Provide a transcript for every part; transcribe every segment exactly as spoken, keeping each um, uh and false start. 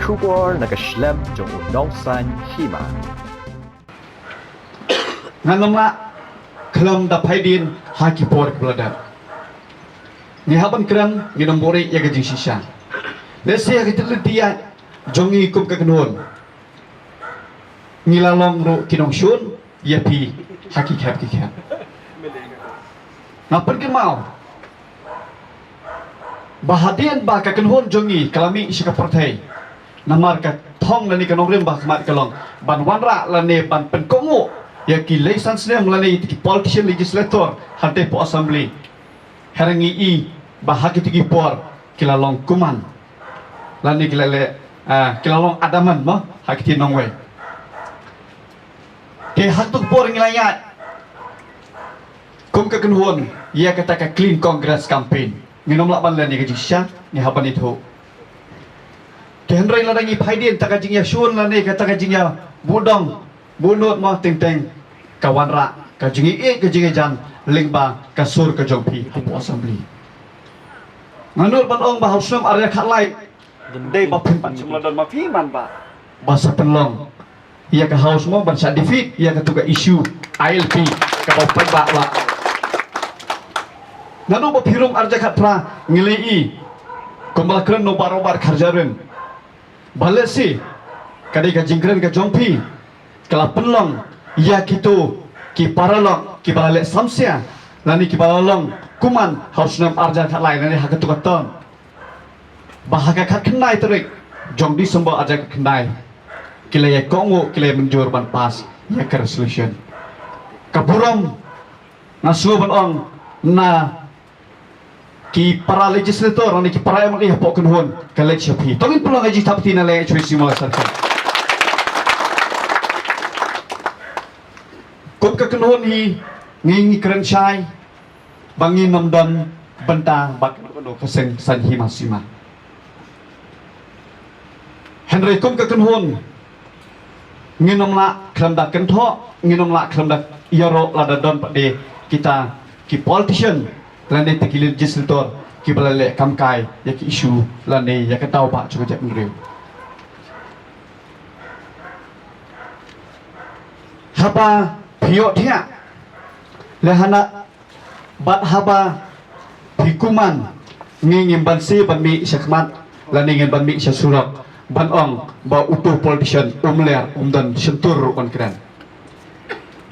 Khubor na ka shlem jong u nongsan hima. Ngan ym lah khlem da phaidien ha ki por ki ba la dep. Ngi hap ban kren, ngi nym buhrieh ïa ka jingshisha. Lehse ha ka jingtip jong ngi kum ka kynhun, ngi la long ruh ki nongshun ïa phi ha ki khep ki khep. Nga pynkynmaw ba hadien ba ka kynhun jong ngi ka la mih sha ka pyrthei, namar ka thong lane ka nongrim ba khmat ka long ban wanrah lane ban pynkohnguh ïa ki lei san snem lane ki politician, legislator hangtei hapoh assembly. Hynrei ngi i ba ha kito ki por ki la long kuman lane ki la leh, ah, ki la long adaman mo ha kito ki nongwei. Te ha kato ka por ngi la ïaid kum ka kynhun ïa kata ka Clean Congress campaign. Ngi nym lah ban len ïa ka jingshisha, ngi hap ban ithuh. Te hynrei lada ngi phaidien, kata ka jingïashun lane kata ka jingïabuh dong buh nud mo, teng teng ka wanrah ka jingïaieit ka jingïajan lyngba ka sur ka jong phi hapoh assembly. Nga nud ban ong ba ha u snem ar hajar khatlai, dei ba phin pan sum la don ma phi man ba, ba sa pynlong ïa ka House mo ban sa defeat ïa kato ka issue I L P kaba u paidbah lah. Naduh ba phi rung ar hajar khatphra ngi la i kumba la kren u Bah Robert Kharjahrin ba lehse ka dei ka jingkren ka jong phi ka la pynlong ïa kito ki paralok kiba la leh samsiar lane kiba la long kuman ha u snem ar hajar khatlai lane ha kato ka term. Ba ha ka khatkhyndai tarik jong December ar hajar khatkhyndai ki la ïakohnguh, ki la ïamynjur ban pass ïa ka resolution. Ka burom nga sngew ban ong na ki para legislator, na ki para M L A hapoh kynhun ka leit sha phi. To ngin pynlong ka jingthap kti na lei H Y C Mawlai Circle. Kum ka kynhun hi ngi ngi kren shai ba ngin ym don bynta bad kano kano ka seng saiñ hima sima. Hynrei kum ka kynhun ngin ym lah khlem da kynthoh, ngin ym lah khlem da ïaroh lada don pat de kita ki politician lane te ki legislator kiba la leh kam kai ïa ki issue lane ïa ka daw ba jong ka jaitbynriew. Haba phi ïohthiah lehana bad haba phi kuman, ngi ngim banse ban mih sha khmat lane ngin ban mih sha surok ban ong ba uto u politician um ler, um don shyntur ruh ban kren.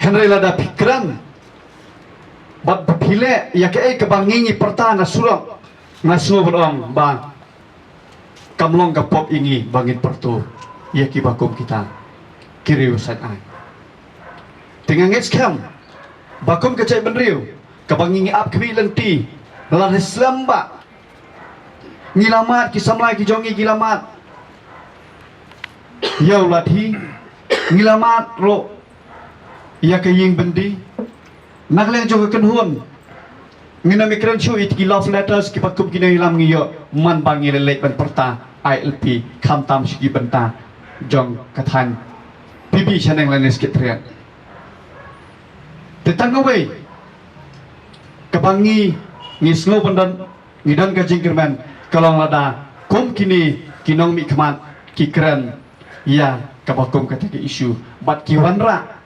Hynrei lada phi kren bad ba phi leh ïa kaei kaba ngi ngi pyrta na surok, nga sngew ban ong ba kam long ka pop ïa ngi ba ngin pyrto ïa kiba kum kita ki riew saiñ aiñ. Te nga ngeit skhem ba kum ka jaitbynriew kaba ngi ngi ap khmih lynti la slem ba ngi la mad, ki samla ki jong ngi ki la mad ïa u lathi, ngi la mad ruh ïa ka ïing byndi. Na ka liang jong ka kynhun ngin ym kren shuh ïa ki love letters kiba kum kine ïalam, ngi ïoh man ba ngi la leit ban pyrta I L P khamtam sha ki bynta jong ka thaiñ P B shaneng lane Secretariat. Te tang kawei kaba ngi ngi sngew ban don, ngi don ka jingkyrmen ka long lada kum kine ki nongmihkhmat ki kren ïa kaba kum kata ka issue bad ki wanrah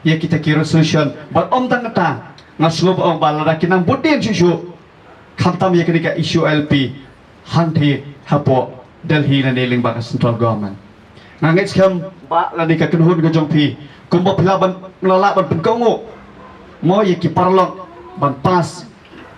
ïa kita ki resolution. Bad ym tang kata, nga sngew ba ong ba lada ki nang bud dien shuh shuh khamtam ïa kane ka issue I L P hangtei hapoh Delhi lane lyngba ka central government. Nga ngeit skhem ba lane ka kynhun ka jong phi kumba phi lah ban, la lah ban pynkohnguh mo ïa ki paralok ban pass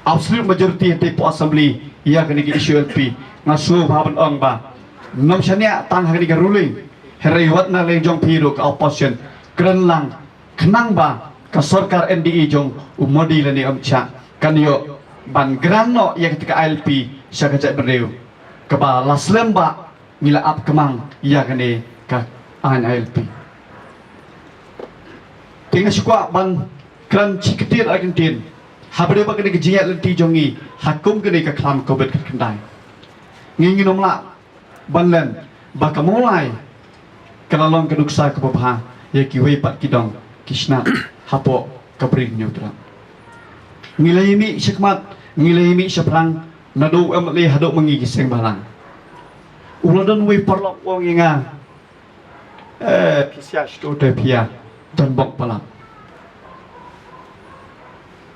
absolute majority hangtei hapoh assembly ïa kane ka issue I L P. Nga sngew ba ban ong ba nym shaniah tang ha kane ka ruling, hynrei wat na liang jong phi ruh ka opposition, kren lang khnang ba ka sorkar N D A jong u Modi lane Amit Shah kan ïoh ban grant noh ïa kata ka I L P sha ka jaitbynriew kaba la slem ba ngi la ap kmang ïa kane ka aiñ I L P. Te nga shu kwah ban kren shi kyntien ar kyntien haba ïadei bad kane ka jingïaid lynti jong ngi ha kum kane ka khlam covid khatkhyndai. Ngi ngin ym lah ban len ba ka Mawlai ka la long ka nuksa kaba bha ïa kiwei pat ki dong ki snat hapoh ka Bri Hynñiewtrep. Ngi la ïa mih shakhmat, ngi la ïa mih shaphrang, naduh u M L A haduh ma ngi ki seng bhalang. U la don wei paralok u ong ïa nga, eh, phi sha shto te phi ïa don bok palat.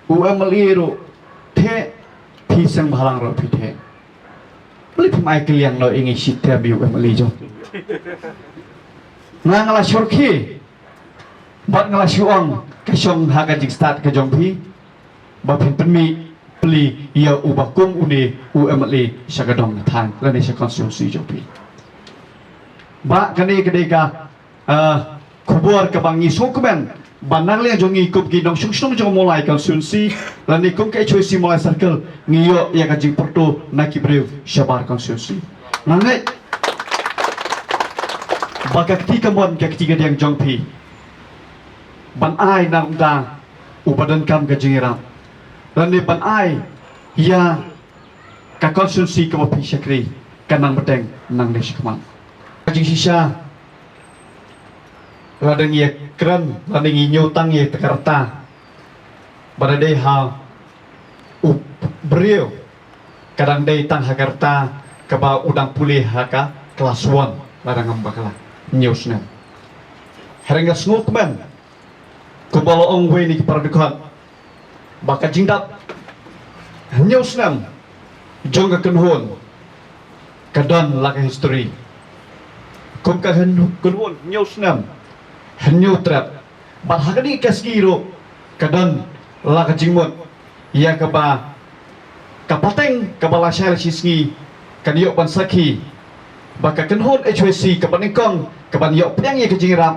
U M L A ruh te, phi seng bhalang ruh phi te. Balei phim ai kylliang noh ïa ngi shi term ïa u M L A jong? Nga nga la shorkhie bad nga la shu ong ka shong ha ka jingstad ka jong phi ba phin pynmih pli ïa uba kum une u M L A sha ka dong ka thaiñ lane sha constituency jong phi. Ba kane ka dei ka, ah, khubor kaba ngi sngewkmen ba nangliang jong ngi kum ki nongshong shnong jong Mawlai constituency lane kum ka H Y C Mawlai circle ngi ïoh ïa ka jingpyrto na ki briew shabar constituency. Nga ngeit ba ka kti kamon ka kti kadiang jong phi ban ai na kumta uba donkam ka jingïarap lane ban ai ïa ka constituency kaba phi shakri ka nang bteng nangne shakhmat. Ka jingshisha lada ngi ïa kren lada ngi ñiew tang ïa ka rta ba da dei ha u briew ka dang dei tang ha ka rta kaba u dang pule ha ka klas one lada ngam bakla hynñiew snem. Hynrei nga sngewkmen kumba la ong wei na ki para dkhot ba ka jingdap hynñiew snem jong ka kynhun ka don la ka history. Kum ka kynhun hynñiew snem hynñiew trep. Bad ha kane ka sngi ruh ka don la ka jingmut ïa kaba ka pateng kaba lashai lashisngi kan ïoh ban sakhi ba ka kynhun H Y C kaba nyngkong kaban ïoh pdiang ïa ka jingïarap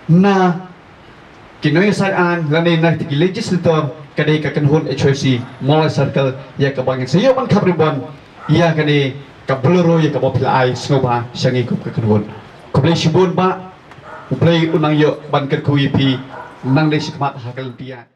na ki nongïasaid aiñ lane na ki legislator ka dei ka kynhun H Y C Mawlai Circle ïa kaba ngin sa ïoh ban khap ribbon ïa kane ka Bolero ïa kaba phi la ai sngewbha sha ngi kum ka kynhun. Khublei shibun Bah, U Blei un nang ïoh ban kyrkhu ïa phi nangne shakhmat ha ka lynti ïaid.